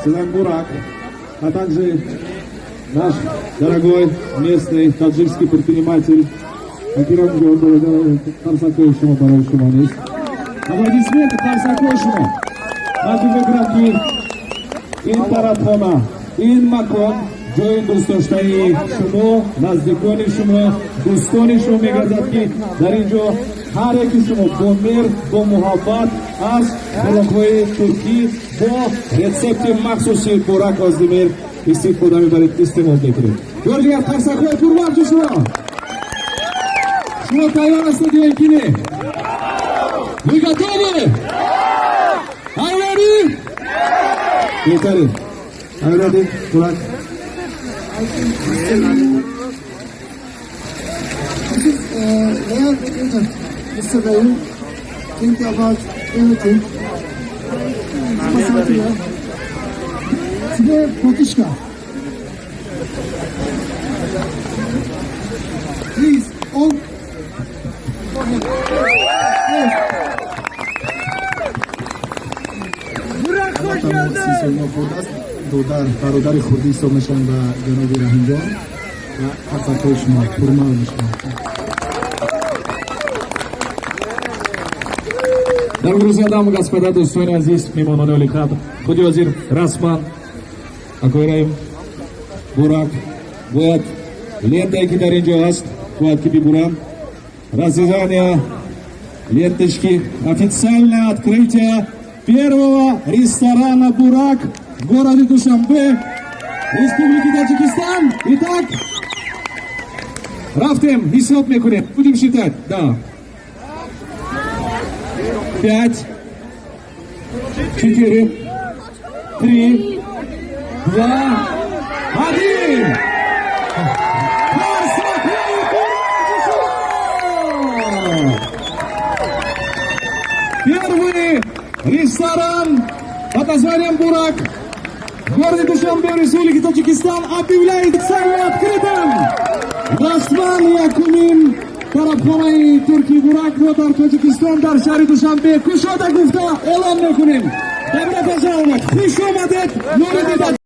Седан Бурак, а также наш дорогой местный таджикский предприниматель Акиром. Қарсакҳои шумо барои шумо нест. Аплодисменты, қарсакҳои шумо. Ман фикр мекунам, ки ин тарабхона, ин макон ҷои дӯстдоштаи шумо, наздикони шумо, дӯстони шумо мегардад, ки дар ин ҷо ҳар яки шумо бо меҳр, бо муҳаббат аз хӯрокҳои туркӣ бо рецепти махсуси Бурак Оздемир истифода мебаред, истеъмол мекунед. Бори дигар қарсакҳои пурварҷи шумо. Шумо тайёр ҳастед ё ин ки не? Вы готовы? Are you ready? Беҳтарин. Are you ready, Burak? This is real agent, Mr. Rahim. Think about everything. Спасибо. Тебе братишка. Please, all for him. Yes. 30 соли хурд аст, додар, бародари хурдӣ ҳисоб мешаванд ба ҷаноби Раҳимҷон ва қарсакҳои шумо пурмал мешаванд. Дорогие друзья, дамы и господа, дӯстони азиз, меҳмонони олиқадр, худи ҳозир расман акои Раҳим, Бурак бояд лентае, ки дар ин ҷо ҳаст, бояд ки бибуранд. Разрезание ленточки. Официальное открытие первого ресторана «Бурак» в городе Душанбе, Республики Таджикистан. Итак, рафтем, ҳисоб мекунем. Будем считать, да. Пять, четыре, три, два, один. Қарсакҳои пурмавҷи. Первый ресторан под названием «Бурак» в городе Душанбе, Республики Таджикистан, объявляет официально открытым. Расман якумин тарабхонаи турки Буракро дар Тоҷикистон, дар шаҳри Душанбе кушода гуфта эълон мекунем. Добро пожаловать! Хуш омадед, нури дида.